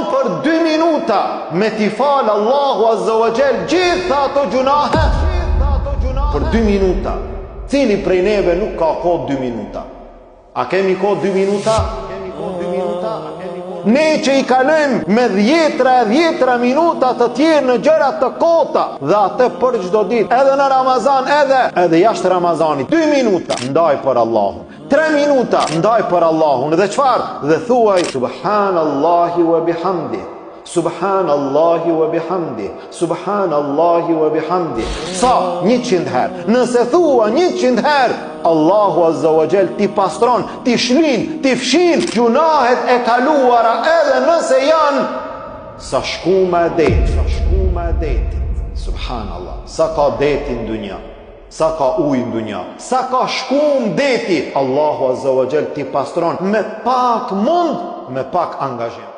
mund për 2 minuta me t'i falë Allahu Azza wa Jall gjitha ato gjunahe? Për 2 minuta. Cili prej neve nuk ka kohë 2 minuta? A kemi kohë 2 minuta? Kemi kohë 2 minuta? Ne që i kalojmë me dhjetra e dhjetra minuta të tjerë në gjëra të kota dhe atë për çdo ditë, edhe në Ramazan, edhe edhe jashtë Ramazanit, 2 minuta ndaj për Allahun. 3 minuta ndaj për Allahun dhe çfarë? Dhe thuaj subhanallahi wa bihamdi. Subhanallahi wa bihamdi. Subhanallahi wa bihamdi. Sa 100 herë. Nëse thua 100 herë, Allahu azza wa jall t'i pastron, t'i shlin, t'i fshin gjunahet e kaluara edhe nëse janë sa shkuma e detit, sa shkuma e detit. Subhanallah. Sa ka deti në dunja? Sa ka ujë në dunja? Sa ka shkumë deti? Allahu azza wa jall t'i pastron me pak mund, me pak angazhim.